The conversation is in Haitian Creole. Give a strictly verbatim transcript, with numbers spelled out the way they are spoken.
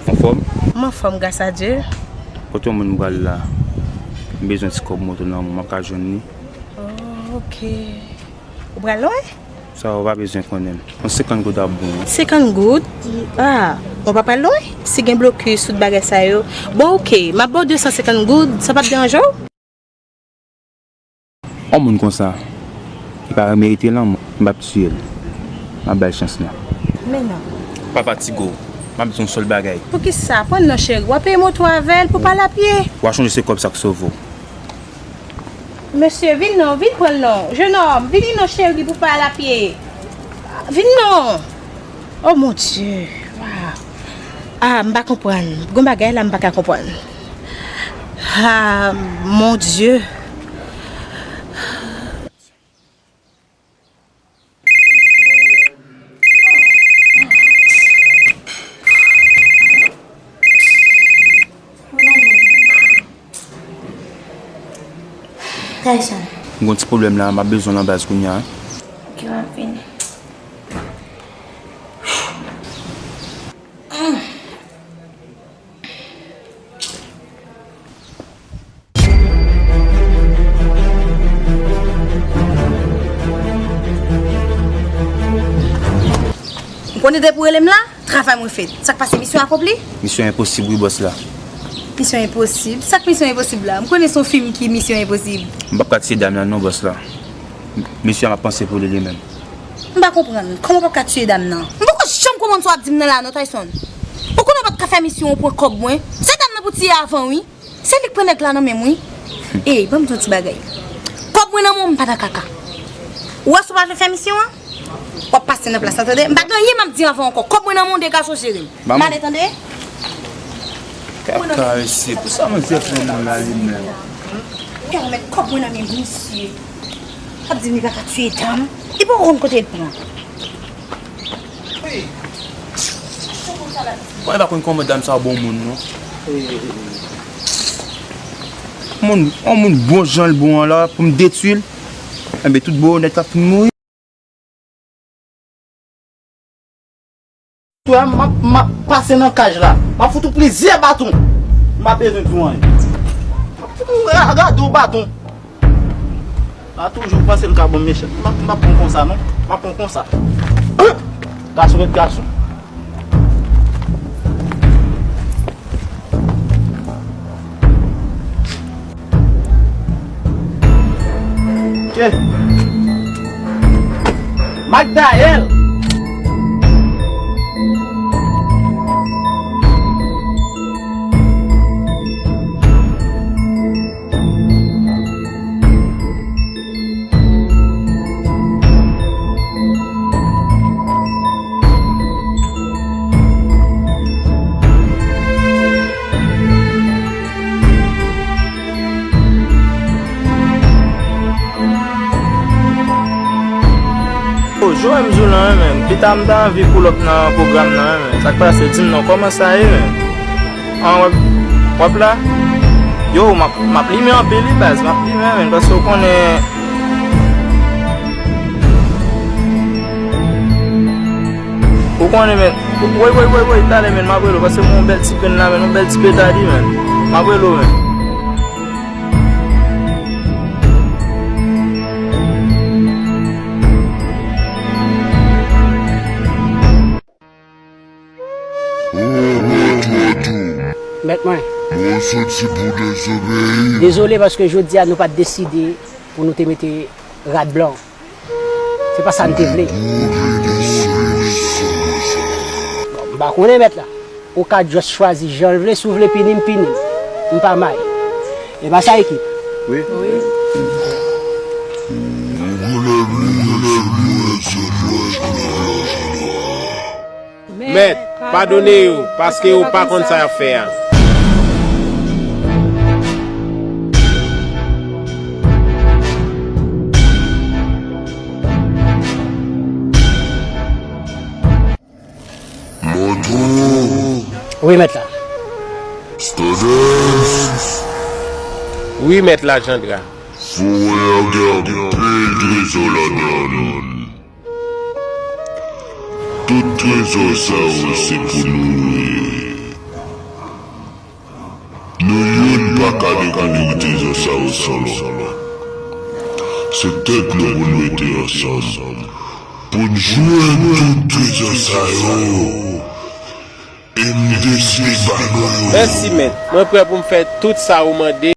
Anfòm? M anfòm, gras a Dye. Kote yon moun m pral la? M bezwen ti kòb moto nan men m, m ap ka jwenn li? Oh, ok. Ou pral lwen? Sa ou pa bezwen konnen. Yon senkant goud ap bon. Senkant goud? Ah, ou pa pral lwen? Si gen blokis, tout bagay sa yo. Bon, ok, m ap ba w de san senkant goud, sa p ap deranje w? Yon moun konsa, ki pa merite lanmou, m p ap tiye l. M ap ba l chans la. Men non. Pa fatige w. M ap di w yon sèl bagay. Poukisa? Pran l non, cheri. W ap peye moto avè l pou w pa al a pye. W a chonje se kòb sa k sove w. Mesye, vin non, vin pran l non. Jenòm, vini non, cheri, pou w pa al a pye. Vin non. Oh mon Dieu. Wow. Ah, m pa konprann. Gon bagay la m pa ka konprann. Ah, mon Dieu. Tayson. M gon ti pwoblèm la, m ap bezwen w nan baz kounye a. Ok, m ap vini. M konnen depi w rele m la, travay mwen fèt. Sa k pase, misyon akonpli? Misyon enposib wi, bòs la. Misyon enposib? Sa k misyon enposib la? M konnen se yon fim ki misyon enposib. M p ap ka tiye dam nan non, bòs la. Mesye a m ap panse pou li, li menm. M pa konprann. Kòman w p ap ka tiye dam nan? M poko janm konprann sa w ap di m nan la non, Tayson. Ou konnen w pa t ka fè misyon ou pran kòb mwen? Se dam nan pou tiye avan wi. Se li k pran nèg la nan men m wi. Ey, ban m di w ti bagay. Kòb mwen nan men w, m pa nan kaka. Ou wè si w pa vle fè misyon an, w ap pase nan plas la, tande? M pa gen anyen m ap di avan ankò. Kòb mwen nan men w, dega w jere m. M ale, tande? Kaka mesye, pou sa manzè pran nan la li menm. Ou ka remèt kòb mwen nan men misye. Ap di m li pa ka tiye dam. Li poko konn kote l pran. Mwen pa konn kòman dam sa bon moun non. Moun, yon moun bon jan l bon an la pou m detwi l. Enben tout bon nèt la fin mouri. Frè m, m ap, m ap pase nan kaj la. M ap fout ou plizyè baton. M pa bezwen di w anyen. M ap fout ou ra-, rade w baton. A toujou panse l ka bon mechan. M ap, m ap pran konsa non. M ap pran konsa. Gason ret gason. Ke Magdaël. O, Joe, m di w lan wi, menn. Pita m ta anvi pull up nan pwogram nan wi, menn. Sa k pase? Di m non, kòman sa ye, menn? An, w ap, w ap la? Yo, m ap, m ap limen anpil wi, baz. M ap limen, menn, paske w konnen. Ou konnen, menn. Woy, woy, woy, woy, talè, menn, m ap rele w, paske m yon bèl ti grenn la, menn, yon bèl ti petadi, menn. M ap rele w, menn. Mèt mwen. Dezole paske jodi a nou pa t deside pou nou te mete rad blan. Se pa sa n te vle. Bon, m pa konnen mèt la. Ou ka just chwazi jan l vle, si w vle pini m, pini m. M pa may. E pa sa ekip? Wi. Mèt, padone yo, paske yo pa konn sa y ap fè a. Mòtwo. Wi, mèt la. Stardens. Wi, mèt la, Jandra. Fowè a gen anpil trezò ladan l. Tout trezò sa yo se pou nou ye. pa ka dekouvri trezò sa yo san lòt. Se tèt nou pou n mete ansanm pou n jwenn tout trezò sa yo. E m deside ba nou yo. Mèsi, mèt. Mwen prè pou m fè tout sa ou mande.